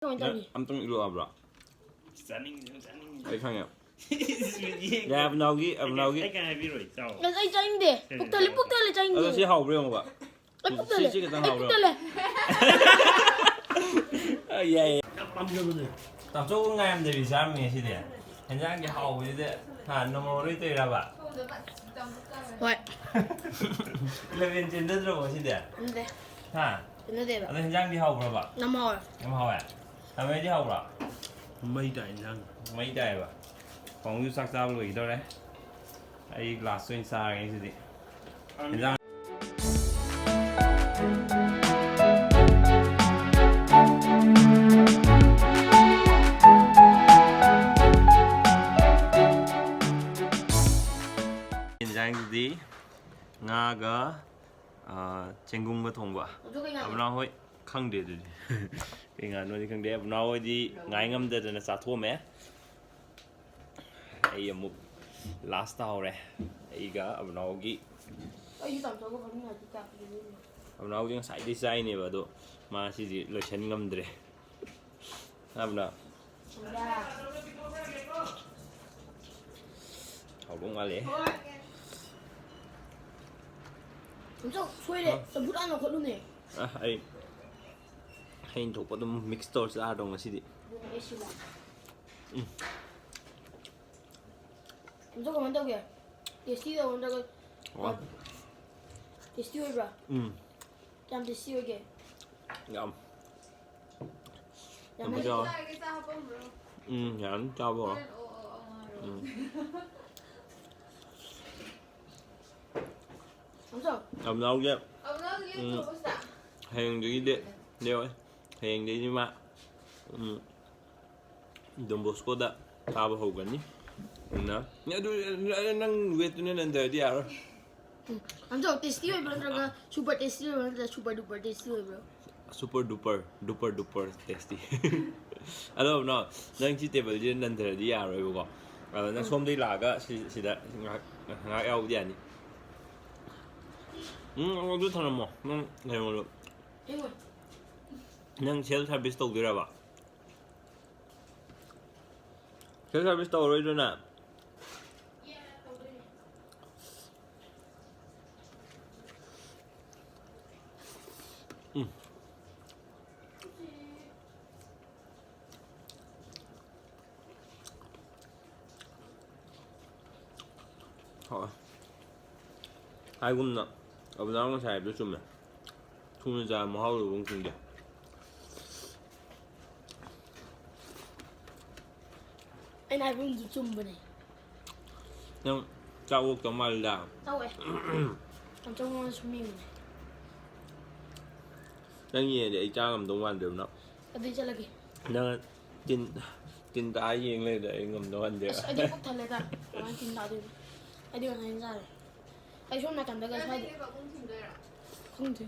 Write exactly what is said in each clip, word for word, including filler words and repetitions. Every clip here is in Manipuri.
ꯀꯃꯥꯏꯅ ꯅꯪ ꯇꯧꯅꯤ? ꯑꯝꯇꯪ ꯏꯜꯂꯨ ꯍꯥꯏꯕ꯭ꯔꯣ? ꯆꯥꯅꯤꯡꯉꯤ ꯌꯥꯝ ꯆꯥꯅꯤꯡꯉꯤ꯫ ꯑꯩ ꯈꯪꯉꯦ꯫ ꯁꯤꯗꯤ ꯌꯥꯏ, ꯑꯕꯅꯥꯎꯒꯤ ꯑꯕꯅꯥꯎꯒꯤ ꯑꯩ ꯀꯩ ꯍꯥꯏꯕꯤꯔꯣꯏ ꯆꯥꯎ꯫ ꯑꯁ ꯑꯩ ꯆꯥꯅꯤꯡꯗꯦ꯫ ꯄꯨꯛ ꯊꯜꯂꯦ, ꯄꯨꯛ ꯊꯜꯂꯦ, ꯑꯗꯣ ꯁꯤ ꯆꯥꯅꯤꯡꯗꯦ꯫ ꯍꯥꯎꯕ꯭ꯔꯥ ꯌꯦꯡꯉꯣꯕ꯫ ꯑꯩ ꯄꯨꯛ ꯁꯤ- ꯊꯜꯂꯦ꯫ ꯁꯤ ꯈꯤꯇꯪ ꯑꯩ ꯍꯥꯎꯕ꯭ꯔꯣ? ꯄꯨꯛ ꯊꯜꯂꯦ꯫ ꯌꯥꯏ꯫ ꯌꯥꯝ ꯄꯥꯝꯖꯕꯅꯦ꯫ ꯇꯥꯆꯧꯕꯨ ꯉꯥꯏꯔꯝꯗꯕꯤ ꯆꯥꯔꯝꯃꯦ ꯁꯤꯗꯤ꯫ ꯍꯦꯟꯖꯥꯡꯒꯤ ꯍꯥꯎꯕꯁꯤꯗ ꯍꯥ ꯅꯃꯣꯔꯣꯏ ꯇꯧꯔꯤꯔꯕ? ꯍꯣꯏ꯫ ꯏꯂꯚꯦꯟ ꯆꯦꯟꯗꯗ꯭ꯔꯕꯣ ꯁꯤꯗꯤ? ꯅꯠꯇꯦ꯫ ꯍꯥ? ꯅꯠꯇꯦꯕ꯫ ꯑꯗꯣ ꯍꯦꯟꯖꯥꯡꯗꯤ ꯍꯥꯎꯕ꯭ꯔꯕ? ꯌꯥꯝ ꯍꯥꯎꯋꯦ꯫ ꯌꯥꯝ ꯍꯥꯎꯋꯦ꯫ ꯊꯥꯃꯩꯗꯤ ꯍꯥꯎꯕ꯭ꯔꯣ? ꯃꯩ ꯇꯥꯏ ꯏꯟꯁꯥꯡ꯫ ꯃꯩ ꯇꯥꯏꯌꯦꯕ꯫ ꯈꯣꯡꯁꯨ ꯆꯥꯛ ꯆꯥꯕ ꯂꯣꯏꯈꯤꯗꯧꯔꯦ꯫ ꯑꯩ ꯂꯥꯁ ꯑꯣꯏꯅ ꯆꯥꯔꯒꯦ ꯁꯤꯗꯤ꯫ ꯍꯦꯟꯖꯥꯡ ꯌꯦꯟꯖꯥꯡꯁꯤꯗꯤ ꯉꯥꯒ ꯑꯥ, ꯆꯦꯡꯒꯨꯝꯒ ꯊꯣꯡꯕ꯫ ꯑꯗꯨ ꯀꯩ ꯉꯥꯅꯣ? ꯑꯕꯅꯥꯎ ꯍꯣꯏ ꯈꯪꯗꯦ ꯑꯗꯨꯗꯤ꯫ ꯀꯩ ꯉꯥꯅꯣꯗꯤ ꯈꯪꯗꯦ꯫ ꯑꯕꯅꯥꯎ ꯍꯣꯏꯗꯤ ꯉꯥꯏ ꯉꯝꯗꯗꯅ ꯆꯥꯊꯣꯛꯑꯝꯃꯦ꯫ ꯑꯩ ꯑꯃꯨꯛ ꯂꯥꯁ ꯇꯥꯍꯧꯔꯦ꯫ ꯑꯩꯒ ꯑꯕꯅꯥꯎꯒꯤ ꯑꯩꯁꯨ ꯇꯥꯃꯣꯒ ꯐꯝꯃꯤꯟꯅꯔꯗꯤ ꯀꯌꯥ ꯄꯤꯅꯤꯡꯉꯤ? ꯑꯕꯅꯥꯎꯗꯤ ꯉꯁꯥꯏꯗꯩ ꯆꯥꯏꯅꯦꯕ ꯑꯗꯣ ꯃꯥ ꯁꯤꯗꯤ ꯂꯣꯏꯁꯟ ꯉꯝꯗ꯭ꯔꯦ꯫ ꯑꯕꯅꯥꯎ꯫ ꯍꯥꯎꯗꯧ ꯃꯥꯜꯂꯦ꯫ ꯑꯝꯆꯧ ꯁꯣꯏꯔꯦ꯫ ꯆꯝꯐꯨꯠ ꯍꯥꯟꯅ ꯈꯣꯠꯂꯨꯅꯦ꯫ ꯑ, ꯑꯩ ꯍꯩꯅ ꯊꯣꯛꯄ ꯑꯗꯨꯝ ꯃꯤꯛꯁ ꯇꯧꯔ ꯆꯥꯔꯗꯧ ꯉꯁꯤꯗꯤ꯫ ꯑꯗꯨꯅ ꯑꯦꯁꯤꯗ꯫ ꯑꯝꯆꯧ ꯀꯃꯥꯏꯅ ꯇꯧꯒꯦ? ꯇꯦꯁꯇꯤ ꯇꯧꯕ ꯅꯠꯇ꯭ꯔꯒ ꯋꯥ꯫ ꯇꯦꯁꯇꯤ ꯑꯣꯏꯕ꯭ꯔꯥ? ꯎꯝ꯫ ꯀꯌꯥꯝ ꯇꯦꯁꯇꯤ ꯑꯣꯏꯒꯦ? ꯌꯥꯝ꯫ ꯌꯥꯝ ꯆꯝꯐꯨꯠ ꯍꯩ- ꯌꯥꯎꯋꯦ꯫ ꯆꯥꯔꯒꯦ ꯆꯥ ꯍꯥꯞꯄꯝꯕ꯭ꯔꯣ? ꯎꯝ, ꯌꯥꯔꯅꯤ ꯆꯥꯕ ꯍꯧꯔꯣ꯫ ꯍꯣꯔꯦꯟ ꯑꯣ ꯑꯣ ꯑꯣ ꯉꯥꯏꯔꯣ꯫ ꯎꯝ꯫ ꯑꯝꯆꯧ꯫ ꯑꯕꯅꯥꯎꯁꯦ ꯑꯕꯅꯥꯎꯗꯤ ꯎꯝ꯫ ꯂꯦꯛꯇ꯭ꯔꯕꯣ ꯁꯤꯗ? ꯍꯌꯦꯡꯗꯒꯤꯗꯤ ꯂꯦꯛꯑꯣꯏ꯫ ꯍꯌꯦꯡꯗꯒꯤꯗꯤ ꯃꯥ ꯎꯝ, ꯗꯣꯟ ꯕꯣꯁꯀꯣꯗ ꯀꯥꯕ ꯍꯧꯒꯅꯤ꯫ ꯑꯗꯨꯅ ꯑꯗꯨ ꯅꯪ ꯋꯦꯠꯇꯨꯅ ꯅꯟꯊꯔꯗꯤ ꯌꯥꯔꯣꯏ꯫ ꯑꯝꯆꯧ ꯇꯦꯁꯇꯤ ꯑꯣꯏꯕ꯭ꯔꯥ ꯅꯠꯇ꯭ꯔꯒ ꯁꯨꯄꯔ ꯇꯦꯁꯇꯤ ꯑꯣꯏꯕ꯭ꯔꯥ ꯅꯠꯇ꯭ꯔꯒ ꯁꯨꯄꯔ ꯗꯨꯄꯔ ꯇꯦꯁꯇꯤ ꯑꯣꯏꯕ꯭ꯔꯥ? Super duper duper duper tasty. ꯑꯗꯣ ꯅꯣ, ꯅꯪ ꯁꯤ ꯇꯦꯕꯜꯁꯤꯗ ꯅꯟꯊꯔꯗꯤ ꯌꯥꯔꯣꯏꯕꯀꯣ꯫ ꯑꯗꯣ ꯅꯪ ꯁꯣꯝꯗꯒꯤ ꯂꯥꯛꯑꯒ ꯁꯤ- ꯁꯤꯗ ꯉꯥꯏꯍꯥꯛ ꯉꯥꯏꯍꯥꯛ ꯌꯥꯎꯕꯗꯤ ꯌꯥꯅꯤ꯫ ꯎꯝ, ꯑꯗꯨ ꯊꯝꯂꯝꯃꯣ꯫ ꯅꯪ ꯀꯩꯅꯣꯗꯣ ꯍꯦꯡꯉꯣꯏ꯫ ꯅꯪ ꯁꯦꯜꯐ ꯁꯥꯔꯚꯤꯁ ꯇꯧꯗꯣꯏꯔꯕ? ꯁꯦꯜꯐ ꯁꯥꯔꯚꯤꯁ ꯇꯧꯔꯔꯣꯏꯗ꯭ꯔꯣ ꯅꯪ? ꯎꯝ꯫ ꯍꯣꯏ꯫ ꯍꯥꯏꯒꯨꯝꯅ ꯑꯕꯨꯗꯥ ꯉꯁꯥꯏ ꯍꯥꯏꯕꯗꯣ ꯆꯨꯝꯃꯦ꯫ ꯊꯨꯅ ꯆꯥ ꯃꯍꯥꯎ ꯂꯧꯕ ꯑꯃ ꯈꯪꯗꯦ꯫ ꯑꯩꯅ ꯍꯥꯏꯕ ꯑꯃꯗꯤ ꯆꯨꯝꯕꯅꯦ꯫ ꯅꯪ ꯆꯥꯛ ꯑꯣꯛꯇꯧ ꯃꯥꯜꯂꯤꯗ꯫ ꯇꯧꯋꯦ꯫ ꯌꯥꯝ ꯆꯪꯉꯣ ꯁꯨꯝ ꯌꯦꯡꯉꯨꯅꯦ꯫ ꯅꯪ ꯌꯦꯡꯉꯗꯤ ꯑꯩ ꯆꯥ ꯉꯝꯗꯧ ꯃꯥꯟꯗꯦꯕ ꯅꯪ꯫ ꯑꯗꯨꯗꯤ ꯆꯠꯂꯒꯦ꯫ ꯅꯪ ꯇꯤꯟ, ꯇꯤꯟ ꯇꯥ ꯌꯦꯡ ꯂꯩꯕꯗ ꯑꯩ ꯉꯝꯗꯧ ꯃꯥꯟꯗꯦꯕ꯫ ꯑꯁ, ꯑꯩꯗꯤ ꯄꯨꯛ ꯊꯜꯂꯦꯗ꯫ ꯀꯃꯥꯏꯅ ꯇꯤꯟ ꯇꯥꯗꯣꯏꯅꯣ? ꯑꯩꯗꯤ ꯉꯁꯥꯏꯅ ꯆꯥꯔꯦ꯫ ꯑꯩ ꯁꯣꯝ ꯅꯥꯀꯟꯗꯒ ꯁ꯭ꯋꯥꯏꯗ꯫ ꯈꯪꯗꯦ꯫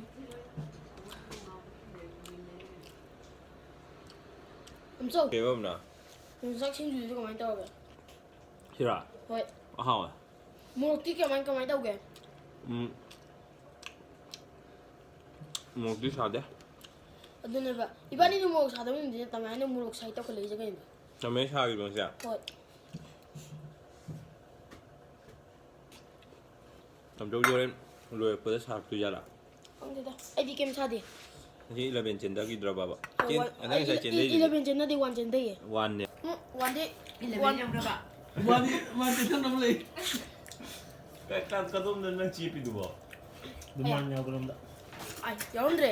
ꯑꯝꯆꯧ꯫ ꯀꯩꯕ ꯑꯃꯅ? ꯌꯣꯡꯆꯥꯛ ꯁꯤꯡꯖꯨꯗꯨꯗꯤ ꯀꯃꯥꯏꯅ ꯇꯧꯔꯒꯦ? ꯁꯤꯔꯥ? ꯍꯣꯏ꯫ ꯑꯍꯥꯎꯋꯦ꯫ ꯃꯣꯔꯣꯛꯇꯤ ꯀꯃꯥꯏ, ꯀꯃꯥꯏ ꯇꯧꯒꯦ? ꯎꯝ꯫ ꯃꯣꯔꯣꯛꯇꯤ ꯁꯥꯗꯦ꯫ ꯑꯗꯨꯅꯦꯕ꯫ ꯏꯕꯥꯅꯤꯗꯤ ꯃꯣꯔꯣꯛ ꯁꯥꯗꯕ ꯅꯨꯃꯤꯠꯁꯤꯗ ꯇꯃꯥꯏꯅ ꯃꯣꯔꯣꯛ ꯁꯥꯏ ꯇꯧꯈꯠꯂꯛꯏꯁꯦ ꯀꯩꯅꯣ? ꯇꯃꯥꯏꯅ ꯁꯥꯔꯤꯕ ꯉꯁꯤ? ꯍꯣꯏ꯫ ꯇꯝꯆꯧꯗꯤ ꯍꯣꯔꯦꯟ ꯂꯣꯏꯔꯛꯄꯗ ꯁꯥꯔꯛꯇꯣꯏ ꯖꯥꯠꯂꯥ? ꯈꯪꯗꯦꯗ꯫ ꯑꯩꯗꯤ ꯀꯩꯝ ꯁꯥꯗꯦ꯫ ꯉꯁꯤ ꯏꯂꯚꯦꯟ ꯆꯦꯟꯊꯈꯤꯗ꯭ꯔꯕꯕ? ꯑꯣ, ꯆꯦꯟ-, ꯋꯥꯟ-, ꯑ, ꯅꯪ ꯉꯁꯥꯏ ꯏ-, ꯏ-, ꯆꯦꯟꯊꯈꯤꯕꯗꯤ? ꯏꯂꯚꯦꯟ ꯆꯦꯟꯅꯗꯦ, ꯋꯥꯟ ꯆꯦꯟꯊꯩꯌꯦ꯫ ꯋꯥꯟꯅꯦ꯫ ꯎꯝ, ꯋꯥꯟꯗꯤ ꯏꯂꯚꯦꯟ ꯋꯥꯟ ꯌꯧꯈ꯭ꯔꯕ? ꯋꯥꯟ, ꯋꯥꯟ ꯆꯦꯟꯊꯅꯕ ꯂꯩ꯫ ꯀ-, ꯀ-, ꯀꯗꯣꯝꯗ ꯅꯪ ꯆꯦꯞꯄꯤꯗꯨꯕꯣ? ꯗꯨꯃꯥꯟ ꯌꯥꯎꯕꯔꯣꯝꯗ꯫ ꯑꯥꯏ, ꯌꯥꯎꯔꯝꯗ꯭ꯔꯦ꯫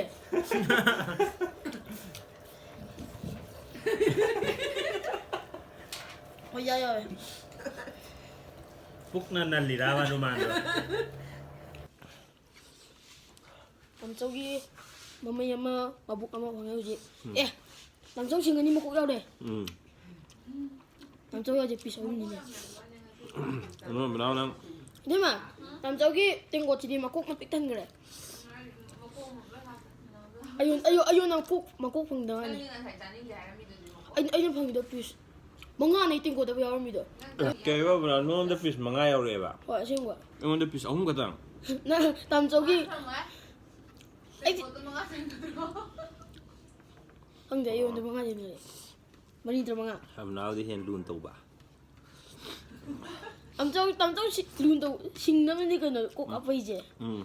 ꯍꯣꯏ, ꯌꯥ-, ꯌꯥꯎꯋꯦ꯫ ꯄꯨꯛꯅ ꯅꯜꯂꯤꯔꯕ ꯗꯨꯃꯥꯟꯗꯣ? ꯇꯥꯃꯣꯆꯧꯒꯤ ꯃꯃꯩ ꯑꯃ, ꯃꯕꯨꯛ ꯑꯃ ꯐꯪꯉꯦ ꯍꯧꯖꯤꯛ꯫ ꯎꯝ꯫ ꯑꯦ, ꯇꯥꯃꯣꯆꯧ ꯁꯤꯡ ꯑꯅꯤ ꯃꯀꯣꯛ ꯌꯥꯎꯔꯦ꯫ ꯎꯝ꯫ ꯇꯥꯃꯣꯆꯧ ꯌꯥꯎꯁꯦ ꯄꯤꯁ ꯑꯍꯨꯝꯅꯤꯅꯦ꯫ ꯑꯗꯨ ꯃꯅꯥꯎ ꯅꯪ꯫ ꯏꯕꯦꯝꯃ, ꯇꯥꯃꯣꯆꯧꯒꯤ ꯇꯦꯡꯀꯣꯠꯁꯤꯗꯤ ꯃꯀꯣꯛꯅ ꯄꯤꯛ ꯊꯟꯈ꯭ꯔꯦ꯫ ꯑꯌꯣꯟ, ꯑꯌꯣꯟ, ꯑꯌꯣꯟ ꯃꯀꯣꯛ, ꯃꯀꯣꯛ ꯐꯪꯗꯕꯅꯤ꯫ ꯑꯩꯅ, ꯑꯩꯅ ꯐꯪꯉꯤꯗꯣ ꯄꯤꯁ ꯃꯉꯥꯅꯦ ꯇꯦꯡꯀꯣꯠꯇ ꯌꯥꯎꯔꯝꯃꯤꯗꯣ꯫ ꯑꯦ, ꯀꯩꯕ ꯕ꯭ꯔꯥ? ꯅꯉꯣꯟꯗ ꯄꯤꯁ ꯃꯉꯥ ꯌꯥꯎꯔꯛꯑꯦꯕ? ꯍꯣꯏ, ꯑꯁꯦꯡꯕ꯫ ꯑꯩꯉꯣꯟꯗ ꯄꯤꯁ ꯑꯍꯨꯝ ꯈꯛꯇꯪ꯫ ꯅꯪ ꯇꯥꯃꯣꯆꯧꯒꯤ ꯑꯩꯗꯤ ꯈꯪꯗꯦ, ꯑꯩꯉꯣꯟꯗ ꯃꯉꯥ ꯌꯦꯡꯅꯔꯦ꯫ ꯃꯔꯤ ꯅꯠꯇ꯭ꯔ ꯃꯉꯥ? ꯁꯝꯅꯥꯎꯗꯤ ꯍꯦꯟ ꯂꯨꯅ ꯇꯧꯕ꯫ ꯇꯥꯃꯣꯆꯧ, ꯇꯥꯃꯣꯆꯧ ꯁꯤ-, ꯂꯨꯅ ꯇꯧ-, ꯁꯤꯡꯅꯕꯅꯤ ꯀꯩꯅꯣ ꯀꯣꯛ ꯀꯥꯞꯄꯛꯏꯁꯦ꯫ ꯎꯝ꯫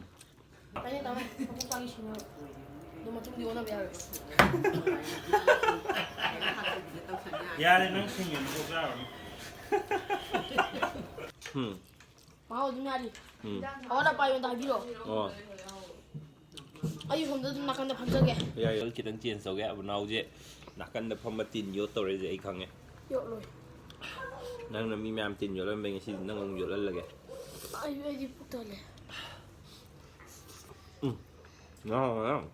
ꯇꯥꯏꯅꯦ ꯇꯥꯃꯣ, ꯃꯀꯣꯛ ꯄꯥꯏꯒꯦ ꯁꯤꯡꯅꯕ꯫ ꯑꯗꯣ ꯃꯇꯨꯡꯗꯤ ꯑꯣꯟꯅꯕ ꯌꯥꯔꯣꯏ꯫ ꯌꯥꯔꯦ, ꯅꯪ ꯁꯤꯡꯉꯦ, ꯃꯀꯣꯛ ꯆꯥꯔꯨꯔꯅꯨ꯫ ꯎꯝ꯫ ꯃꯍꯥꯎ ꯑꯗꯨꯝ ꯌꯥꯔꯤ꯫ ꯎꯝ꯫ ꯑꯋꯥꯠ ꯑꯄꯥ ꯑꯩꯉꯣꯟꯗ ꯍꯥꯏꯕꯤꯔꯣ꯫ ꯑꯣ꯫ ꯑꯩ ꯁꯣꯝꯗ ꯑꯗꯨꯝ ꯅꯥꯀꯟꯗ ꯐꯝꯖꯒꯦ꯫ ꯌꯥꯏ, ꯌꯥꯏ꯫ ꯈꯤꯇꯪ change ꯇꯧꯒꯦ꯫ ꯑꯕꯨꯅꯥꯎꯁꯦ ꯅꯥꯀꯟꯗ ꯐꯝꯃ ꯇꯤꯟ ꯌꯣꯠ ꯇꯧꯔꯦꯁꯦ ꯑꯩ ꯈꯪꯉꯦ꯫ ꯌꯣꯠꯂꯣꯏ꯫ ꯅꯪꯅ ꯃꯤ ꯃꯌꯥꯝ ꯇꯤꯟ ꯌꯣꯠꯍꯟꯕꯩ ꯉꯁꯤꯗꯤ ꯅꯪ ꯑꯃꯨꯛ ꯌꯣꯠꯍꯜꯂꯒꯦ꯫ ꯑꯩ, ꯑꯩꯗꯤ ꯄꯨꯛ ꯊꯜꯂꯦ꯫ ꯎꯝ꯫ ꯉꯥ ꯍꯥꯎꯋꯦ ꯌꯥꯝ꯫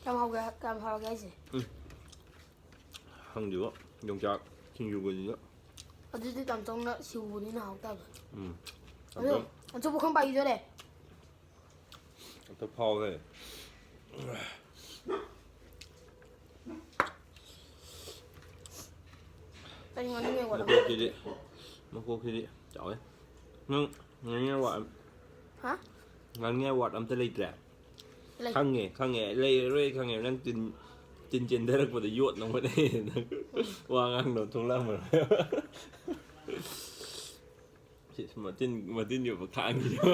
ꯀꯌꯥꯝ ꯍꯥꯎꯒꯦ? ꯀꯌꯥꯝ ꯍꯥꯎꯒꯦ ꯍꯥꯏꯁꯦ? ꯎꯝ꯫ ꯈꯪꯗꯦꯕꯣ, ꯌꯣꯡꯆꯥꯛ ꯁꯤꯡꯖꯨꯒꯁꯤꯒ꯫ ꯑꯗꯨꯗꯤ ꯇꯥꯃꯣꯆꯧꯅ ꯁꯤꯡꯖꯨꯅꯤꯅ ꯍꯥꯎ ꯇꯥꯕ꯫ ꯎꯝ꯫ ꯑꯗꯣ, ꯇꯥꯃꯣꯆꯧ꯫ ꯇꯥꯃꯣꯆꯧ ꯄꯨꯈꯝ ꯄꯥꯏꯈꯤꯗꯣꯔꯦ꯫ ꯑꯝꯇ ꯐꯥꯎꯍꯦ꯫ ꯑꯩ ꯉꯥꯅꯨ ꯃꯦꯟ ꯋꯥꯠ ꯑꯃ ꯃꯀꯣꯛꯁꯤꯗꯤ, ꯂꯩꯔꯦ꯫ ꯃꯀꯣꯛꯁꯤꯗꯤ ꯆꯥꯎꯋꯦ꯫ ꯅꯪ ꯉꯥꯅꯨ ꯃꯦꯟ ꯋꯥꯠ-, ꯍꯥ? ꯉꯥꯅꯨ ꯃꯦꯟ ꯋꯥꯠ ꯑꯝꯇ ꯂꯩꯇ꯭ꯔꯦ? ꯂꯩ꯫ ꯈꯪꯉꯦ, ꯈꯪꯉꯦ꯫ ꯂꯩꯔꯔꯣꯏ ꯈꯪꯉꯦ꯫ ꯅꯪ ꯇꯤꯟ, ꯇꯤꯟ ꯆꯦꯟꯊꯔꯛꯄꯗ ꯌꯣꯠꯅꯕ ꯍꯣꯠꯅꯩ ꯅꯪ꯫ ꯎꯝ꯫ ꯋꯥ ꯉꯥꯡꯅꯕ ꯊꯣꯛꯂꯛꯑꯝꯃꯔꯣꯏ꯫ ꯁꯤ ꯃꯇꯤꯟ, ꯃꯇꯤꯟ ꯌꯣꯠꯄ ꯈꯥꯡꯉꯤꯗꯣ꯫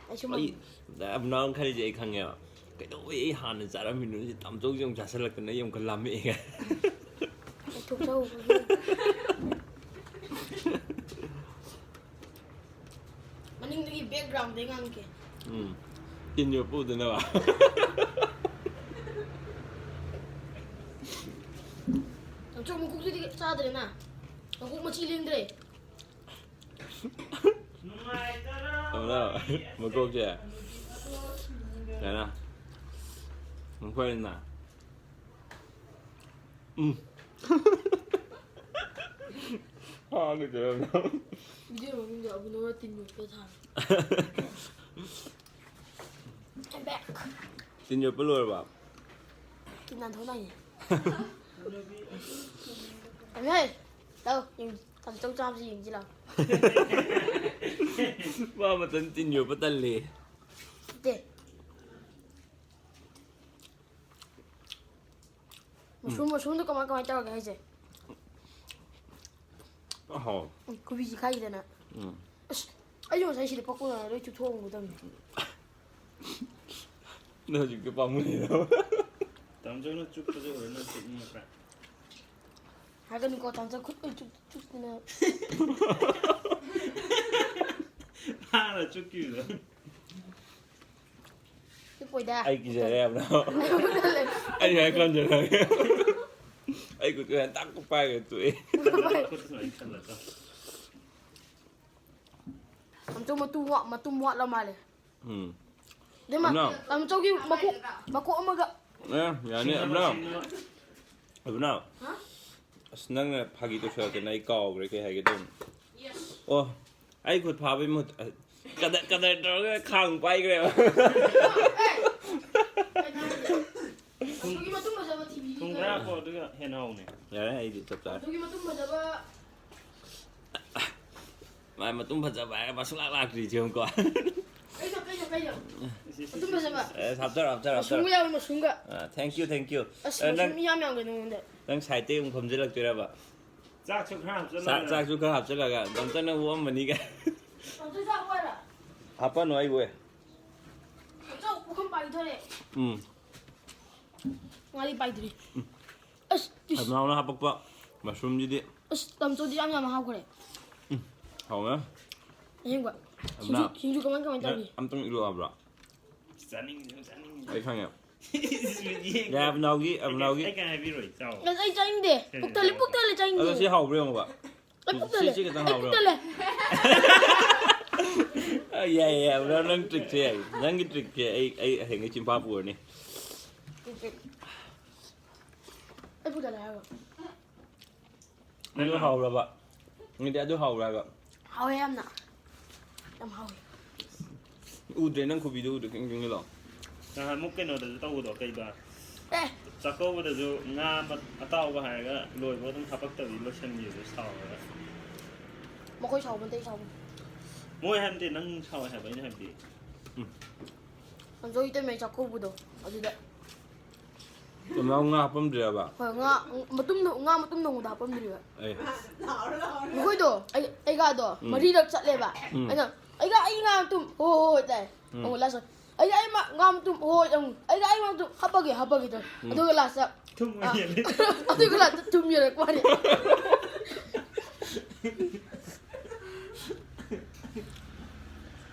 ꯑꯩꯁꯨ ꯑꯩ ꯃꯪ-, ꯌꯥꯝ ꯅꯥꯎꯅ ꯈꯜꯂꯤꯁꯦ ꯑꯩ ꯈꯪꯉꯦꯕ꯫ ꯀꯩꯗꯧꯕꯩ ꯑꯩ ꯍꯥꯟꯅ ꯆꯥꯔꯝꯃꯤꯅꯣ? ꯁꯤ ꯇꯥꯃꯣꯆꯧꯁꯦ ꯑꯃꯨꯛ ꯆꯥꯁꯤꯜꯂꯛꯇꯅ ꯑꯩ ꯑꯃꯨꯛꯀ ꯂꯥꯝꯃꯛꯑꯦ꯫ ꯂꯧꯊꯣꯛꯆꯍꯧꯕꯒꯤ꯫ ꯃꯅꯤꯡꯗꯒꯤ background-ꯗꯩ ꯉꯥꯡꯉꯛꯀꯦ꯫ ꯎꯝ꯫ ꯇꯤꯟ ꯌꯣꯠꯄ ꯎꯗꯅꯕ꯫ ꯇꯥꯃꯣꯆꯧ, ꯃꯀꯣꯛꯇꯨꯗꯤ ꯆꯥꯗ꯭ꯔꯦꯅ꯫ ꯃꯀꯣꯛ ꯃꯆꯤ ꯂꯦꯡꯗ꯭ꯔꯦ꯫ ꯇꯥꯃꯣ, ꯃꯀꯣꯛꯁꯦ꯫ ꯀꯩꯅꯣ? ꯃꯈꯣꯏꯅ꯫ ꯎꯝ꯫ ꯐꯥꯒꯦ ꯇꯧꯔꯝꯃꯤ꯫ Video ꯃꯃꯤꯡꯗꯣ ꯑꯕꯨꯅꯣꯅ ꯇꯤꯟ ꯌꯣꯠꯄ ꯊꯥꯕ꯫ I'm back. ꯇꯤꯟ ꯌꯣꯠꯄ ꯂꯣꯏꯔꯕ? ꯇꯤꯟ ꯅꯥꯟꯊꯣꯛ ꯂꯥꯛꯏꯅꯦ꯫ ꯑꯃꯤꯍꯣꯏ, ꯂꯥꯛꯑꯣ, ꯌꯦꯡ-, ꯇꯥꯃꯣꯆꯧ ꯆꯥꯕꯁꯤ ꯌꯦꯡꯁꯤ ꯂꯥꯛꯑꯣ꯫ ꯃꯥ ꯃꯇꯟ ꯇꯤꯟ ꯌꯣꯠꯄ ꯇꯜꯂꯦ꯫ ꯅꯠꯇꯦ꯫ ꯃꯁꯔꯨꯝ, ꯃꯁꯔꯨꯝꯗꯣ ꯀꯃꯥꯏ, ꯀꯃꯥꯏ ꯇꯧꯔꯒꯦ ꯍꯥꯏꯁꯦ? ꯍꯥꯎ꯫ ꯎꯝ, ꯀꯣꯕꯤꯁꯤ ꯈꯥꯏꯗꯅ꯫ ꯎꯝ꯫ ꯑꯁ, ꯑꯩꯁꯨ ꯉꯁꯥꯏ ꯁꯤꯗ ꯄꯀꯣꯔꯥ ꯂꯣꯏ ꯆꯨꯞꯊꯣꯛꯑꯝꯒꯗꯕꯅꯤ꯫ ꯅꯪ ꯍꯧꯖꯤꯛꯇꯤ ꯄꯥꯝꯃꯨꯏꯗꯣ꯫ ꯇꯥꯃꯣꯆꯧꯅ ꯆꯨꯞꯄꯁꯦ ꯎꯔ ꯅꯪ ꯆꯨꯞꯅꯤꯡꯉꯛꯄ꯭ꯔꯥ? ꯍꯥꯏꯒꯅꯨꯀꯣ, ꯇꯥꯃꯣꯆꯧ ꯈꯨꯠ ꯂꯣꯏ ꯆꯨꯞ-, ꯆꯨꯞꯇꯅ꯫ ꯐꯥꯅ ꯆꯨꯞꯈꯤꯕꯗꯣ꯫ ꯆꯨꯞꯄꯣꯏꯗ꯫ ꯑꯩ ꯀꯤꯖꯔꯦ ꯌꯥꯝꯅ꯫ ꯑꯩꯉꯣꯟꯗ ꯂꯩ꯫ ꯑꯩ ꯁꯨꯃꯥꯏꯅ ꯈꯟꯖꯔꯒꯦ꯫ ꯑꯩ ꯈꯨꯠꯇꯨ ꯍꯦꯟ ꯇꯥꯛ ꯄꯥꯏꯔꯒ ꯇꯣꯛꯑꯦ꯫ ꯈꯨꯠꯇ ꯁꯨꯃꯥꯏꯅ ꯈꯜꯂꯒ꯫ ꯇꯥꯃꯣꯆꯧ ꯃꯇꯨꯝ ꯋꯥ-, ꯃꯇꯨꯝ ꯋꯥꯠꯂ ꯃꯥꯜꯂꯦ꯫ ꯎꯝ꯫ ꯑꯗꯩ ꯃꯥ, ꯑꯕꯨꯅꯥꯎ꯫ ꯇꯥꯃꯣꯆꯧꯒꯤ ꯃꯀꯣꯛ, ꯃꯀꯣꯛ ꯑꯃꯒ꯫ ꯑꯦ, ꯌꯥꯅꯤ, ꯑꯕꯨꯅꯥꯎ꯫ ꯑꯕꯨꯅꯥꯎ꯫ ꯑꯁ, ꯅꯪꯅ ꯐꯥꯒꯤ ꯇꯧꯁꯜꯂꯛꯇꯅ ꯑꯩ ꯀꯥꯎꯈ꯭ꯔꯦ ꯀꯩ ꯍꯥꯏꯒꯦ ꯇꯧꯅꯣ꯫ ꯑꯣ, ꯑꯩ ꯈꯨꯠ ꯐꯥꯕꯩ ꯃꯍꯨꯠ-, ꯀꯗꯔ, ꯀꯗꯔ ꯇꯧꯔꯒ ꯈꯥꯡ ꯄꯥꯏꯈ꯭ꯔꯦꯕ꯫ ꯇꯥꯃꯣꯆꯧꯒꯤ ꯃꯇꯨꯝ ꯐꯖꯕ ꯊꯤꯕꯤꯒꯦ꯫ ꯊꯨꯝ ꯈꯔ ꯍꯥꯞꯄꯣ ꯑꯗꯨꯒ ꯍꯦꯟꯅ ꯍꯥꯎꯅꯤ꯫ ꯌꯥꯔꯦ, ꯑꯩꯗꯤ ꯆꯞ ꯆꯥꯔꯦ꯫ ꯇꯥꯃꯣꯆꯧꯒꯤ ꯃꯇꯨꯝ ꯐꯖꯕ꯫ ꯃꯥꯏ ꯃꯇꯨꯝ ꯐꯖꯕ ꯍꯥꯏꯔꯒ ꯃꯥ ꯁꯨꯡꯂꯥꯛ ꯂꯥꯛꯇ꯭ꯔꯤꯁꯦ ꯌꯦꯡꯉꯨꯀꯣ꯫ ꯀꯩꯅꯣ, ꯀꯩꯅꯣ, ꯀꯩꯅꯣ? ꯃꯇꯨꯝ ꯐꯖꯕ꯫ ꯑꯦ, ꯍꯥꯞꯆꯔꯣ, ꯍꯥꯞꯆꯔꯣ, ꯃꯁꯔꯨꯝꯒ ꯍꯥꯞꯆꯔꯣ꯫ ꯌꯥꯎꯋꯦ, ꯃꯁꯔꯨꯝꯒ꯫ ꯑꯥ, thank you, thank you꯫ ꯑꯁ, ꯑꯦ, ꯅꯪ, ꯃꯁꯔꯨꯝ ꯏꯌꯥꯝ ꯌꯥꯝꯒꯦ ꯅꯉꯣꯟꯗ꯫ ꯅꯪ side ꯇꯩ ꯑꯃꯨꯛ ꯐꯝꯖꯤꯜꯂꯛꯇꯣꯏꯔꯕ? ꯆꯥꯛꯁꯨ ꯈꯔ ꯍꯥꯞꯆꯜꯂꯣ꯫ ꯆꯥꯛ, ꯆꯥꯛꯁꯨ ꯈꯔ ꯍꯥꯞꯆꯤꯜꯂꯒ ꯇꯥꯃꯣꯆꯧꯅ ꯑꯣꯛꯑꯝꯃꯅꯤꯒ꯫ ꯇꯥꯃꯣꯆꯧ ꯆꯥꯛ ꯋꯥꯏꯔ? ꯍꯥꯞꯄꯅꯨ ꯑꯩꯕꯨ꯫ ꯇꯥꯃꯣꯆꯧ ꯄꯨꯈꯝ ꯄꯥꯏꯗꯣꯔꯦ꯫ ꯎꯝ꯫ ꯉꯥꯔꯤ ꯄꯥꯏꯗ꯭ꯔꯤ꯫ ꯑꯁ, ꯏꯁ꯫ ꯑꯕꯨꯅꯥꯎꯅ ꯍꯥꯄꯛꯄ ꯃꯁꯔꯨꯝꯁꯤꯗꯤ꯫ ꯑꯁ, ꯇꯥꯃꯣꯆꯧꯗꯤ ꯌꯥꯝ ꯌꯥꯝꯅ ꯍꯥꯞꯈ꯭ꯔꯦ꯫ ꯍꯥꯎꯋꯦ꯫ ꯑꯁꯦꯡꯕ꯫ ꯑꯕꯨꯅꯥꯎ꯫ ꯁꯤꯡꯖꯨ, ꯁꯤꯡꯖꯨ ꯀꯃꯥꯏ, ꯀꯃꯥꯏ ꯇꯧꯔꯤ? ꯑꯝꯇꯪ ꯏꯜꯂꯨ ꯍꯥꯏꯕ꯭ꯔꯣ? ꯆꯥꯅꯤꯡꯉꯤ, ꯆꯥꯅꯤꯡꯉꯤ꯫ ꯑꯩ ꯈꯪꯉꯦ꯫ ꯌꯦꯡꯉꯦ꯫ ꯌꯥꯏ, ꯑꯕꯨꯅꯥꯎꯒꯤ, ꯑꯩ ꯑꯕꯨꯅꯥꯎꯒꯤ꯫ ꯑꯩ ꯀꯩ ꯍꯥꯏꯕꯤꯔꯣꯏ, ꯆꯥꯎ꯫ ꯑꯁ, ꯑꯩ ꯆꯥꯅꯤꯡꯗꯦ꯫ ꯄꯨꯛ ꯊꯜꯂꯦ, ꯄꯨꯛ ꯊꯜꯂꯦ, ꯆꯥꯅꯤꯡꯗꯦ꯫ ꯑꯗꯣ ꯁꯤ ꯍꯥꯎꯕ꯭ꯔꯥ ꯌꯦꯡꯉꯣꯕ꯫ ꯑꯩ ꯄꯨꯛ ꯊꯜꯂꯦ꯫ ꯁꯤ ꯈꯤꯇꯪ ꯑꯩ ꯄꯨꯛ ꯍꯥꯎꯕ꯭ꯔꯥ? ꯊꯜꯂꯦ꯫ ꯑ, ꯌꯥꯏ, ꯌꯥꯏ, ꯑꯕꯨꯅꯥꯎ, ꯅꯪ trickꯁꯦ ꯌꯥꯏ꯫ ꯅꯪꯒꯤ trickꯁꯦ ꯑꯩ, ꯑꯩ ꯍꯌꯦꯡꯗꯩ ꯆꯤꯝꯐꯥ ꯄꯨꯔꯅꯤ꯫ ꯑꯩ ꯄꯨꯛ ꯊꯜꯂꯦ ꯍꯥꯏꯔꯣ? ꯑꯗꯨ ꯍꯥꯎꯔꯕ? ꯅꯪꯗꯤ ꯑꯗꯨ ꯍꯥꯎꯕ꯭ꯔꯥ ꯍꯥꯏꯕ? ꯍꯥꯎꯋꯦ ꯌꯥꯝꯅ꯫ ꯌꯥꯝ ꯍꯥꯎꯋꯦ꯫ ꯎꯗ꯭ꯔꯦ, ꯅꯪ ꯈꯨꯕꯤꯗꯣ ꯎꯗ꯭ꯔꯦ, ꯈꯤꯇꯪ ꯆꯪꯁꯤꯜꯂꯛꯑꯣ꯫ ꯅꯍꯥꯟꯃꯨꯛ ꯀꯩꯅꯣꯗꯁꯨ ꯇꯧꯕꯗꯣ, ꯀꯩꯕ? ꯑꯦ꯫ ꯆꯥꯛꯀꯧꯕꯗꯁꯨ ꯉꯥ ꯑꯃ ꯑꯇꯥꯎꯕ ꯍꯥꯏꯔꯒ ꯂꯣꯏꯕ ꯑꯗꯨꯝ ꯍꯥꯄꯛꯇꯕꯤ ꯂꯣꯏꯁꯟꯈꯤꯕꯗꯣ ꯁꯥꯎꯔꯒ꯫ ꯃꯈꯣꯏ ꯁꯥꯎꯕ ꯅꯠꯇꯦ, ꯑꯩ ꯁꯥꯎꯕ꯫ ꯃꯣꯏ ꯍꯥꯏꯕꯗꯤ ꯅꯪ ꯁꯥꯎꯋꯦ ꯍꯥꯏꯕ, ꯑꯩꯅ ꯍꯥꯏꯕꯗꯤ꯫ ꯑꯟꯖꯣ ꯏꯇꯩꯃꯩ ꯆꯥꯛꯀꯧꯕꯗꯣ ꯑꯗꯨꯗ꯫ ꯀꯩꯅꯣ ꯉꯥ ꯍꯥꯞꯄꯝꯗ꯭ꯔꯤꯔꯕ? ꯍꯣꯏ, ꯉꯥ ꯃꯇꯨꯝꯗꯣ, ꯉꯥ ꯃꯇꯨꯝ ꯊꯣꯡꯕꯗ ꯍꯥꯞꯄꯝꯗ꯭ꯔꯤꯕ꯫ ꯑꯦ ꯃꯈꯣꯏꯗꯣ ꯑꯩ ꯑꯩꯒꯥꯗꯣ ꯎꯝ. ꯃꯔꯤꯔꯛ ꯆꯠꯂꯦꯕ꯫ ꯎꯝ. ꯑꯩꯅ, "ꯑꯩꯒꯥ, ꯑꯩ ꯉꯥ ꯃꯇꯨꯝ, ꯍꯣꯏ ꯍꯣꯏ ꯍꯣꯏ" ꯇꯥꯏ꯫ ꯎꯝ. ꯑꯃꯨꯛ ꯂꯥꯁ ꯑꯩꯒ ꯑꯩ ꯃ- ꯉꯥ ꯃꯇꯨꯝ, ꯍꯣꯏ ꯑꯃꯨꯛ ꯑꯩꯒ ꯑꯩ ꯉꯥ ꯃꯇꯨꯝ ꯍꯥꯞꯄꯒꯦ ꯍꯥꯞꯄꯒꯦ ꯇꯧꯔꯦ꯫ ꯎꯝ. ꯑꯗꯨꯒ ꯂꯥꯁꯇ ꯊꯨꯝ ꯑ, ꯑꯣꯏꯅ ꯌꯦꯜꯂꯦ꯫ ꯑꯗꯨꯒ ꯂꯥꯁꯇ ꯊꯨꯝ ꯌꯦꯜꯂꯛꯄ ꯋꯥꯅꯤ꯫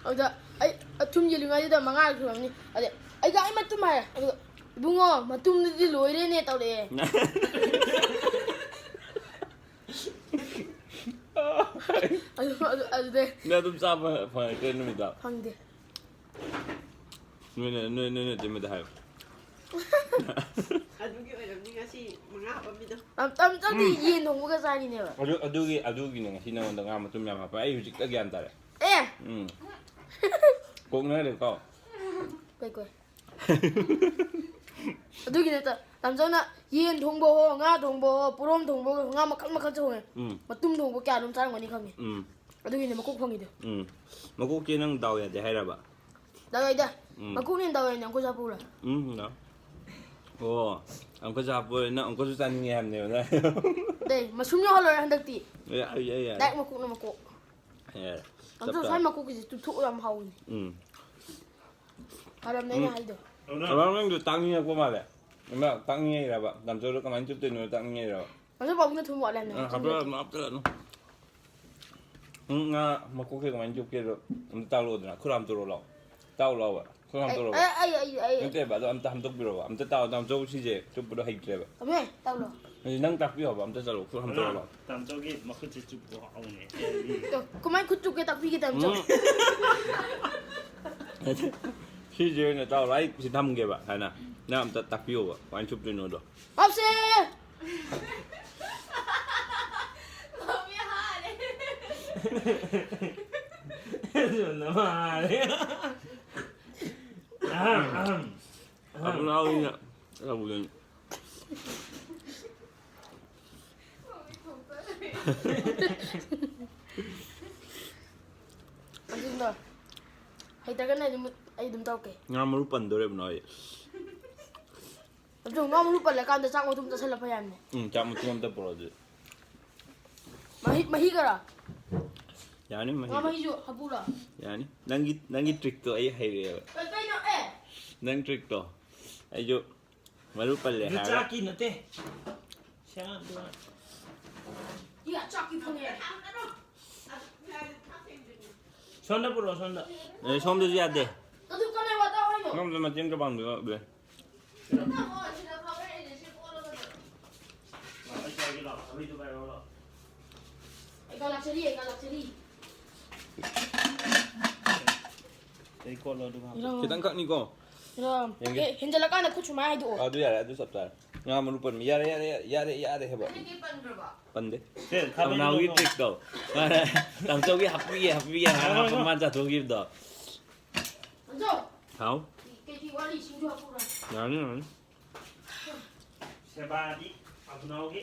ꯑꯗꯨꯗ ꯑꯩ ꯊꯨꯝ ꯌꯦꯜꯂꯤꯉꯩꯗꯨꯗ ꯃꯉꯥꯔꯛ ꯁꯨꯔꯝꯅꯤ꯫ ꯑꯗꯩ ꯑꯩꯒ ꯑꯩ ꯃꯇꯨꯝ ꯍꯥꯏꯔꯦ꯫ ꯑꯗꯨꯒ "ꯏꯕꯨꯡꯉꯣ, ꯃꯇꯨꯝꯗꯨꯗꯤ ꯂꯣꯏꯔꯦꯅꯦ" ꯇꯧꯔꯛꯑꯦ꯫ ꯑꯗꯨ ꯑꯗꯨ- ꯑꯗꯨꯗꯩ ꯅꯪ ꯑꯗꯨꯝ ꯆꯥꯕ ꯐꯪꯉꯛꯇ꯭ꯔꯦ ꯅꯨꯃꯤꯠꯇꯣ? ꯐꯪꯗꯦ꯫ ꯅꯣꯏꯅ ꯅꯣꯏ ꯅꯣꯏ ꯅꯇꯩꯃꯗ ꯍꯥꯏꯌꯣ꯫ ꯑꯗꯨꯒꯤ ꯑꯣꯏꯔꯝꯅꯤ ꯉꯁꯤ ꯃꯉꯥ ꯍꯥꯞꯄꯝꯃꯤꯗꯣ꯫ ꯌꯥꯝ ꯇꯝ ꯇꯝꯗꯤ ꯌꯦꯟ ꯊꯣꯡꯕꯒ ꯆꯥꯔꯤꯅꯦꯕ꯫ ꯑꯗꯨ ꯑꯗꯨꯒꯤ ꯑꯗꯨꯒꯤꯅꯦ ꯉꯁꯤ ꯅꯉꯣꯟꯗ ꯉꯥ ꯃꯇꯨꯝ ꯌꯥꯝ ꯍꯥꯞꯄ꯫ ꯑꯩ ꯍꯧꯖꯤꯛꯇ ꯒ꯭ꯌꯥꯟ ꯇꯥꯔꯦ꯫ ꯑꯦ ꯎꯝ꯫ ꯀꯣꯛꯅꯔꯦꯀꯣ꯫ ꯀꯩ ꯀꯣꯏ꯫ ꯑꯗꯨꯒꯤ ꯅꯠꯇ ꯇꯥꯃꯣꯆꯧꯅ ꯌꯦꯟ ꯊꯣꯡꯕ ꯍꯣ, ꯉꯥ ꯊꯣꯡꯕ ꯍꯣ, ꯄꯣꯔꯣꯝ ꯊꯣꯡꯕ ꯍꯣ, ꯉꯥ ꯃꯈꯜ ꯃꯈꯜ ꯊꯣꯡꯉꯦ꯫ ꯎꯝ ꯃꯇꯨꯝ ꯊꯣꯡꯕ ꯀꯌꯥ ꯑꯗꯨꯝ ꯆꯥꯔꯝꯒꯅꯤ ꯈꯪꯉꯦ꯫ ꯎꯝ꯫ ꯑꯗꯨꯒꯤꯅꯦ ꯃꯀꯣꯛ ꯐꯪꯉꯤꯗꯣ꯫ ꯎꯝ꯫ ꯃꯀꯣꯛꯁꯦ ꯅꯪ ꯗꯥꯎ ꯌꯥꯗꯦ ꯍꯥꯏꯔꯕ? ꯗꯥꯎ ꯌꯥꯏꯗ꯫ ꯎꯝ꯫ ꯃꯀꯣꯛꯅ ꯍꯦꯟꯅ ꯗꯥꯎ ꯌꯥꯏꯅꯦ ꯑꯪꯀꯣꯏ ꯆꯥꯄꯨꯔ꯫ ꯎꯝ꯫ ꯅ꯫ ꯑꯣ꯫ ꯑꯪꯀꯣꯏ ꯆꯥꯄꯨꯔ ꯅꯪ ꯑꯪꯀꯣꯏꯁꯨ ꯆꯥꯅꯤꯡꯉꯦ ꯍꯥꯏꯕꯅꯦꯕ ꯅꯪ꯫ ꯑꯗꯩ ꯃꯁꯨꯝ ꯌꯥꯎꯍꯜꯂꯣꯏꯔꯦ ꯍꯟꯗꯛꯇꯤ꯫ ꯌꯥꯏ ꯌꯥꯏ ꯌꯥꯏ꯫ ꯗꯥꯏꯔꯦꯛ ꯃꯀꯣꯛꯅ ꯃꯀꯣꯛ꯫ ꯌꯥꯏ꯫ ꯑꯗꯣ ꯉꯁꯥꯏ ꯃꯀꯣꯛꯀꯤꯁꯦ ꯆꯨꯞꯊꯣꯛꯑ ꯌꯥꯝ ꯍꯥꯎꯋꯤꯅꯦ꯫ ꯎꯝ꯫ ꯍꯥꯏꯔꯝꯅꯦ ꯑꯩꯅ ꯍꯥꯏꯗꯣ꯫ ꯑꯉꯥꯡ ꯅꯪꯗꯣ ꯇꯥꯛꯅꯤꯡꯉꯛꯄ ꯃꯥꯜꯂꯦ꯫ ꯏꯃꯥ ꯇꯥꯛꯅꯤꯡꯉꯛꯏꯔꯕ? ꯇꯥꯃꯣꯆꯧꯗꯣ ꯀꯃꯥꯏꯅ ꯆꯨꯞꯇꯣꯏꯅꯣ ꯇꯥꯛꯅꯤꯡꯉꯛꯏꯔꯕ? ꯉꯁꯥꯏ ꯄꯥꯕꯨꯡꯅ ꯊꯨꯝ ꯋꯥꯠꯂꯦ ꯍꯥꯏꯕꯅꯦ꯫ ꯑ, ꯍꯥꯞꯆꯜꯂꯅꯨ, ꯍꯥꯞꯆꯜꯂꯅꯨ꯫ ꯎꯝ, ꯉꯥ ꯃꯀꯣꯛꯁꯦ ꯀꯃꯥꯏꯅ ꯆꯨꯞꯀꯦꯗꯣ ꯑꯝꯇ ꯇꯥꯛꯂꯛꯑꯣꯗꯅ꯫ ꯈꯨꯠ ꯍꯥꯝꯇꯣꯔꯛꯑꯣ ꯂꯥꯎ꯫ ꯇꯥꯛꯎ ꯂꯥꯎꯕ꯫ ꯈꯨꯠ ꯑꯩ ꯍꯥꯝꯇꯣꯔꯛꯑꯣ꯫ ꯑꯩ ꯑꯩ ꯑꯩ ꯑꯩ ꯅꯠꯇꯦꯕ, ꯑꯗꯣ ꯑꯝꯇ ꯍꯥꯝꯇꯣꯛꯄꯤꯔꯣꯕ꯫ ꯑꯝꯇ ꯇꯥꯛꯑꯣ, ꯇꯥꯃꯣꯆꯧ ꯁꯤꯁꯦ ꯆꯨꯞꯄꯗꯣ ꯍꯩꯇ꯭ꯔꯦꯕ꯫ ꯇꯝꯃꯦ ꯇꯥꯛꯂꯣ꯫ ꯑꯗꯨꯗꯤ ꯅꯪ ꯇꯥꯛꯄꯤꯌꯣꯕ, ꯑꯝꯇ ꯆꯠꯂꯣ, ꯈꯨꯠ ꯍꯥꯝꯇꯣꯔꯛꯑꯣ ꯂꯥꯎ꯫ ꯇꯥꯃꯣꯆꯧꯒꯤ ꯃꯈꯨꯠꯁꯦ ꯆꯨꯞꯄꯣ ꯍꯥꯎꯅꯦ꯫ ꯇꯣ, ꯀꯃꯥꯏꯅ ꯈꯨꯠ ꯆꯨꯞꯀꯦ ꯇꯥꯛꯄꯤꯒꯦ ꯇꯥꯃꯣꯆꯧ꯫ ꯎꯝ꯫ ꯁꯤꯁꯦ ꯑꯣꯏꯅ ꯇꯥꯛꯑꯣ, ꯑꯩ ꯁꯤ ꯊꯝꯒꯦꯕ ꯍꯥꯏꯅ꯫ ꯅꯪ ꯑꯝꯇ ꯇꯥꯛꯄꯤꯌꯣꯕ ꯀꯃꯥꯏꯅ ꯆꯨꯞꯇꯣꯏꯅꯣꯗꯣ꯫ ꯄꯥꯞꯁꯦ! ꯑꯕꯨ ꯂꯥꯎꯅ ꯇꯧꯕꯗꯨꯅꯤ꯫ ꯑꯗꯨꯅ ꯍꯩꯇ꯭ꯔꯒꯅ ꯑꯩ ꯑꯗꯨꯝ ꯑꯩ ꯑꯗꯨꯝ ꯇꯧꯔꯛꯀꯦ꯫ ꯉꯥ ꯃꯔꯨ ꯄꯟꯗꯣꯔꯦꯕ ꯅꯣꯏ꯫ ꯑꯗꯨ ꯉꯥ ꯃꯔꯨ ꯄꯜꯂꯀꯥꯟꯗ ꯆꯥꯛ ꯃꯊꯨꯝ ꯆꯥꯁꯤꯜꯂ ꯐꯩ ꯍꯥꯏꯕꯅꯦ꯫ ꯎꯝ, ꯆꯥꯛ ꯃꯊꯨꯝ ꯑꯝꯇ ꯄꯨꯔꯛꯑꯣ ꯑꯗꯨꯗꯤ꯫ ꯃꯍꯤ, ꯃꯍꯤꯒꯔꯥ? ꯌꯥꯅꯤ, ꯃꯍꯤ꯫ ꯉꯥ ꯃꯍꯤꯁꯨ ꯍꯥꯞꯄꯨꯔꯥ? ꯌꯥꯅꯤ꯫ ꯅꯪꯒꯤ, ꯅꯪꯒꯤ trickꯇꯣ ꯑꯩ ꯍꯩꯔꯛꯑꯦꯕ꯫ ꯀꯩ, ꯀꯩꯅꯣ? ꯑꯦ! ꯅꯪ trickꯇꯣ꯫ ꯑꯩꯁꯨ ꯃꯔꯨ ꯄꯜꯂꯦ ꯑꯗꯨ ꯍꯥꯏꯔꯒ꯫ ꯆꯥꯛꯀꯤ ꯅꯠꯇꯦ꯫ ꯁꯦꯔꯥꯟ ꯇꯨꯔꯥꯟ꯫ ꯌꯥ, ꯆꯥꯛꯀꯤ ꯐꯪꯉꯦ꯫ ꯁꯣꯝꯗ ꯄꯨꯔꯛꯑꯣ, ꯁꯣꯝꯗ꯫ ꯑꯦ, ꯁꯣꯝꯗꯁꯨ ꯌꯥꯗꯦ꯫ ꯑꯗꯨ ꯀꯅꯥꯏ ꯋꯥꯇꯥ ꯍꯥꯏꯅꯣ? ꯁꯣꯝꯗ ꯃꯇꯦꯡ ꯈꯔ ꯄꯥꯡꯕꯤꯔꯣ, ꯑꯗꯨ꯫ ꯑꯩ ꯀꯥ ꯂꯥꯛꯆꯔꯤ, ꯑꯩ ꯀꯥ ꯂꯥꯛꯆꯔꯤ꯫ ꯑꯩ ꯀꯣꯠꯂꯣ ꯑꯗꯨꯒ ꯍꯥꯞꯄꯣ꯫ ꯏꯔꯣ꯫ ꯈꯤꯇꯪ ꯈꯛꯅꯤꯀꯣ꯫ ꯏꯔꯣ꯫ ꯌꯦꯡꯒꯦ꯫ ꯑꯦ, ꯍꯦꯟꯖꯜꯂꯀꯥꯟꯗ ꯈꯨꯠ ꯁꯨꯃꯥꯏꯅ ꯍꯥꯏꯗꯣꯛꯑꯣ꯫ ꯑꯗꯨ ꯌꯥꯔꯦ, ꯑꯗꯨ ꯆꯞ ꯆꯥꯔꯦ꯫ ꯉꯥ ꯃꯔꯨ ꯄꯟꯕ ꯌꯥꯔꯦ, ꯌꯥꯔꯦ, ꯌꯥꯔꯦ, ꯌꯥꯔꯦ ꯍꯥꯏꯕ꯫ ꯄꯟꯗꯦ꯫ ꯁꯦ, ꯈꯥꯕꯩ ꯊꯝꯅꯥꯎꯒꯤ ꯃꯔꯨ꯫ Trickꯇꯣ꯫ ꯃꯥꯅ ꯇꯥꯃꯣꯆꯧꯒꯤ ꯍꯥꯞꯄꯤꯒꯦ, ꯍꯥꯞꯄꯤꯒꯦ ꯍꯥꯏꯔ ꯍꯥꯞꯄ ꯃꯥꯅ ꯆꯥꯊꯣꯛꯈꯤꯕꯗꯣ꯫ ꯇꯥꯃꯣꯆꯧ! ꯍꯥꯎ? ꯀꯩ, ꯀꯩ ꯋꯥꯠꯂꯤ? ꯁꯤꯡꯖꯨ ꯍꯥꯞꯄꯨꯔꯥ? ꯌꯥꯔꯅꯤ, ꯌꯥꯔꯅꯤ꯫ ꯁꯦꯕꯥꯗꯤ ꯊꯝꯅꯥꯎꯒꯤ꯫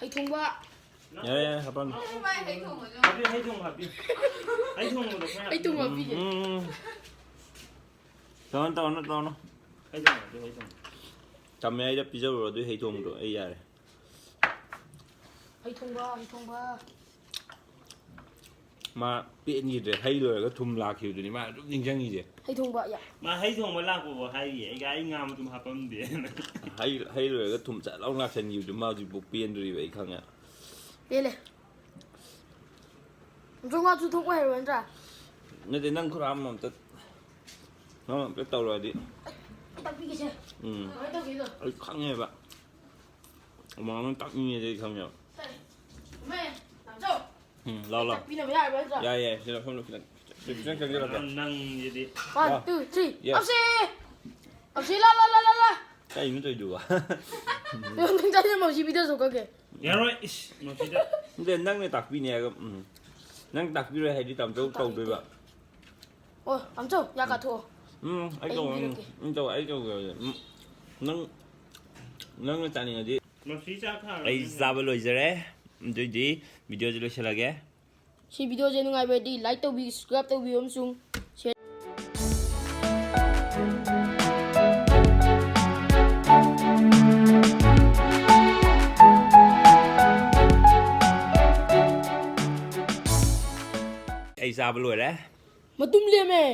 ꯍꯩ ꯊꯣꯡꯕ꯫ ꯌꯥꯔꯦ, ꯌꯥꯔꯦ, ꯍꯥꯞꯄꯝꯃꯦ꯫ ꯍꯩ ꯊꯣꯡꯕ꯫ ꯍꯥꯞꯄꯤꯌꯨ, ꯍꯩ ꯊꯣꯡꯕ ꯍꯥꯞꯄꯤꯌꯨ꯫ ꯍꯩ ꯊꯣꯡꯕꯗꯣ ꯈꯔ ꯍꯩ ꯊꯣꯡꯕ ꯍꯥꯞꯄꯤꯒꯦ꯫ ꯎꯝ, ꯎꯝ, ꯎꯝ꯫ ꯇꯧꯔꯣ, ꯇꯧꯔꯣ, ꯇꯧꯔꯣ꯫ ꯍꯩ ꯊꯣꯡꯕ ꯍꯥꯞꯄꯤꯌꯨ, ꯍꯩ ꯊꯣꯡꯕ꯫ ꯇꯝꯃꯦ ꯑꯩꯗ ꯄꯤꯖꯔꯨꯔꯣ ꯑꯗꯨꯏ ꯍꯩ ꯊꯣꯡꯕꯗꯣ, ꯑꯩ ꯌꯥꯔꯦ꯫ ꯍꯩ ꯊꯣꯡꯕ, ꯍꯩ ꯊꯣꯡꯕ꯫ ꯃꯥ ꯄꯦꯟꯈꯤꯗ꯭ꯔꯦ, ꯍꯩ ꯂꯣꯏꯔꯒ ꯊꯨꯝ ꯂꯥꯛꯈꯤꯕꯗꯨꯅꯤ ꯃꯥ ꯑꯗꯨꯝ ꯅꯤꯡꯁꯤꯡꯉꯤꯁꯦ꯫ ꯍꯩ ꯊꯣꯡꯕ, ꯌꯥ꯫ ꯃꯥ ꯍꯩ ꯊꯣꯡꯕ ꯂꯥꯛꯄꯕꯨ ꯍꯥꯏꯔꯤꯌꯦ, ꯑꯩꯒ ꯑꯩ ꯉꯥ ꯃꯇꯨꯝ ꯍꯥꯞꯄꯝꯗꯦꯅ꯫ ꯍꯩ, ꯍꯩ ꯂꯣꯏꯔꯒ ꯊꯨꯝ ꯆꯠ ꯂꯥꯎ ꯂꯥꯛꯁꯟꯈꯤꯕꯗꯨ ꯃꯥ ꯍꯧꯖꯤꯛꯐꯥꯎ ꯄꯦꯟꯗ꯭ꯔꯤꯕ, ꯑꯩ ꯈꯪꯉꯦ꯫ ꯄꯦꯜꯂꯦ꯫ ꯅꯪꯁꯨ ꯉꯥ ꯆꯨꯊꯣꯛꯄ ꯍꯩꯔꯣꯏ ꯅꯠꯇ꯭ꯔꯥ? ꯅꯠꯇꯦ, ꯅꯪ ꯈꯨꯠ ꯍꯥꯝꯕ ꯑꯝꯇ, ꯅꯪ ꯑꯝꯇ ꯇꯧꯔꯗꯤ꯫ ꯑꯩ ꯇꯥꯛꯄꯤꯒꯦꯁꯦ꯫ ꯎꯝ꯫ ꯀꯃꯥꯏꯅ ꯇꯧꯒꯦꯗꯣ? ꯑꯩ ꯈꯪꯉꯦꯕ꯫ ꯃꯃꯥ ꯅꯪ ꯇꯥꯛꯅꯤꯡꯉꯦꯗꯤ ꯑꯩ ꯈꯪꯉꯦꯕ꯫ ꯁꯦ꯫ ꯃꯦ, ꯇꯥꯃꯣꯆꯧ꯫ ꯎꯝ, ꯂꯥꯎ, ꯂꯥꯎ꯫ ꯇꯥꯛꯄꯤꯅꯕ ꯌꯥꯔꯕ ꯅꯠꯇ꯭ꯔꯥ? ꯌꯥꯏ, ꯌꯥꯏ, ꯁꯤꯗ ꯐꯝꯂꯣ, ꯈꯤꯇꯪ, ꯈꯤꯇꯪ ꯆꯪꯁꯤꯜꯂꯛꯀꯦ꯫ ꯅꯪ, ꯅꯪꯁꯤꯗꯤ꯫ One, two, three, yes꯫ ꯑꯞꯁꯤ! ꯑꯞꯁꯤ, ꯂꯥ, ꯂꯥ, ꯂꯥ, ꯂꯥ, ꯂꯥ꯫ ꯀꯩꯅꯣ ꯇꯧꯔꯤꯗꯨꯕꯣ? ꯅꯪ ꯆꯠꯂ ꯃꯧꯁꯤ ꯄꯤꯗ ꯆꯣꯛꯀꯛꯀꯦ꯫ ꯌꯥꯔꯣꯏ, ꯏꯁ, ꯃꯁꯤꯗ꯫ ꯅꯠꯇꯦ, ꯅꯪꯅ ꯇꯥꯛꯄꯤꯅꯦ ꯍꯥꯏꯔꯒ, ꯎꯝ꯫ ꯅꯪ ꯇꯥꯛꯄꯤꯔꯣꯏ ꯍꯥꯏꯗꯤ ꯇꯥꯃꯣꯆꯧ ꯇꯧꯗꯣꯏꯕ꯫ ꯑꯣ, ꯇꯥꯃꯣꯆꯧ, ꯌꯥ ꯀꯥꯊꯣꯛꯑꯣ꯫ ꯎꯝ, ꯑꯩ ꯑꯩ ꯇꯧ-, ꯎꯝ, ꯄꯤꯔꯛꯀꯦ꯫ ꯎꯝ, ꯇꯧ, ꯑꯩ ꯇꯧꯒꯦ꯫ ꯎꯝ, ꯅꯪ, ꯅꯪꯅ ꯆꯥꯅꯤꯡꯉꯗꯤ꯫ ꯃꯁꯤ ꯆꯥꯛ ꯊꯥꯔꯒ ꯑꯩ ꯆꯥꯕ ꯂꯣꯏꯖꯔꯦ꯫ ꯑꯗꯨꯏꯗꯤ videoꯁꯦ ꯂꯣꯏꯁꯤꯜꯂꯒꯦ꯫ ꯁꯤ videoꯁꯦ ꯅꯨꯡꯉꯥꯏꯕꯗꯤ like ꯇꯧꯕꯤꯌꯨ, subscribe ꯇꯧꯕꯤꯌꯨ ꯑꯃꯁꯨꯡ share꯫ ꯑꯩ ꯆꯥꯕ ꯂꯣꯏꯔꯦ꯫ ꯃꯇꯨꯝ ꯂꯦꯝꯃꯦ꯫